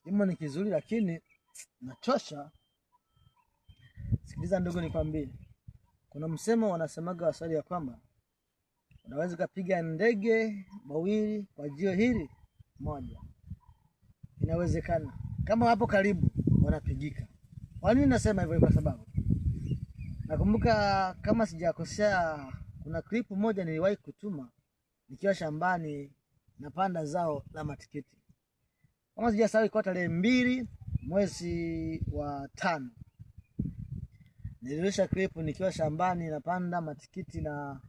Kilimo ni kizuri lakini nachosha. Sikiliza ndugu, nikwambie, kuna msemo wanasemaga Waswahili ya kwamba unaweza ukapiga ndege wawili kwa jiwe hili moja. Inawezekana kama wapo karibu wanapigika. Kwa nini nasema hivyo? Kwa sababu nakumbuka kama sijakosea, kuna clip moja niliwahi kutuma nikiwa shambani napanda zao la matikiti. Kama sijasahau, ilikuwa tarehe 2 mwezi wa 5. Nilirusha clip nikiwa shambani napanda matikiti na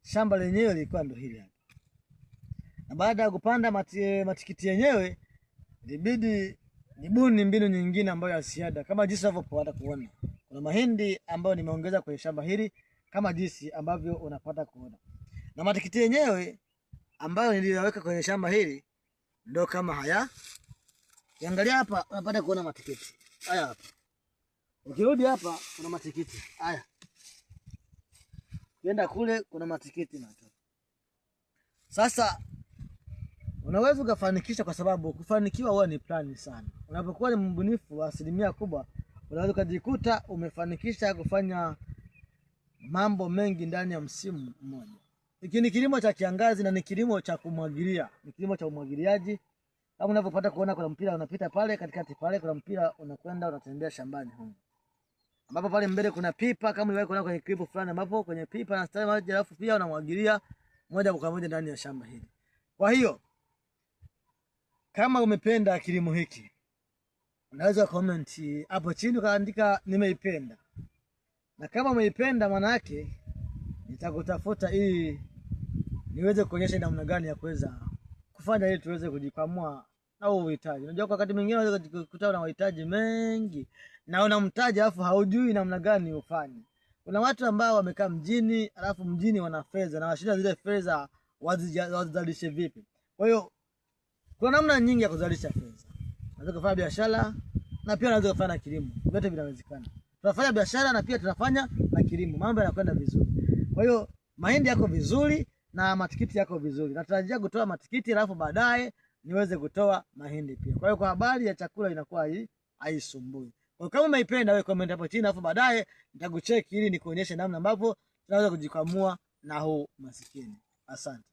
shamba lenyewe lilikuwa ndo hili hapa. Na baada ya kupanda matikiti yenyewe ilibidi nibuni mbinu nyingine ambayo ya ziada, kama jinsi unavyopata kuona. Kuna mahindi ambayo nimeongeza kwenye shamba hili kama jinsi ambavyo unapata kuona. Na matikiti yenyewe ambayo niliyaweka kwenye shamba hili ndo kama haya. Ukiangalia hapa unapata kuona matikiti. Haya hapa. Ukirudi hapa kuna matikiti. Haya. Ukienda kule kuna matikiti matatu. Sasa unaweza ukafanikisha, kwa sababu kufanikiwa huwa ni plani sana. Unapokuwa ni mbunifu wa asilimia kubwa, unaweza ukajikuta umefanikisha kufanya mambo mengi ndani ya msimu mmoja. Hiki ni kilimo cha kiangazi na ni kilimo cha kumwagilia, ni kilimo cha umwagiliaji. Kama unavyopata kuona kuna mpira unapita pale katikati pale, kuna mpira unakwenda unatembea shambani huko. Ambapo pale mbele kuna pipa kama uliwahi kuona kwenye clip fulani, ambapo kwenye pipa na style maji, alafu pia unamwagilia moja kwa moja ndani ya shamba hili. Kwa hiyo kama umependa kilimo hiki, unaweza comment hapo chini ukaandika nimeipenda. Na kama umeipenda, maana yake nitakutafuta ili niweze kuonyesha namna gani ya kuweza kufanya ili tuweze kujikwamua na uhitaji. Unajua kwa wakati mwingine unaweza kujikuta na mahitaji mengi na unamtaja alafu haujui namna gani ufanye. Kuna watu ambao wamekaa mjini alafu mjini wana fedha na washinda zile fedha wazizalishe vipi. Kwa hiyo kuna namna nyingi ya kuzalisha fedha. Unaweza kufanya biashara na pia unaweza kufanya kilimo. Vyote vinawezekana. Tunafanya biashara na pia tunafanya na kilimo. Mambo yanakwenda vizuri. Kwa hiyo mahindi yako vizuri na matikiti yako vizuri. Natarajia kutoa matikiti alafu baadaye niweze kutoa mahindi pia. Kwa hiyo kwa habari ya chakula inakuwa hii haisumbui. Kwa hiyo kama umeipenda wewe comment hapo chini alafu baadaye nitakucheki ili nikuonyeshe namna ambavyo tunaweza kujikwamua na huu masikini. Asante.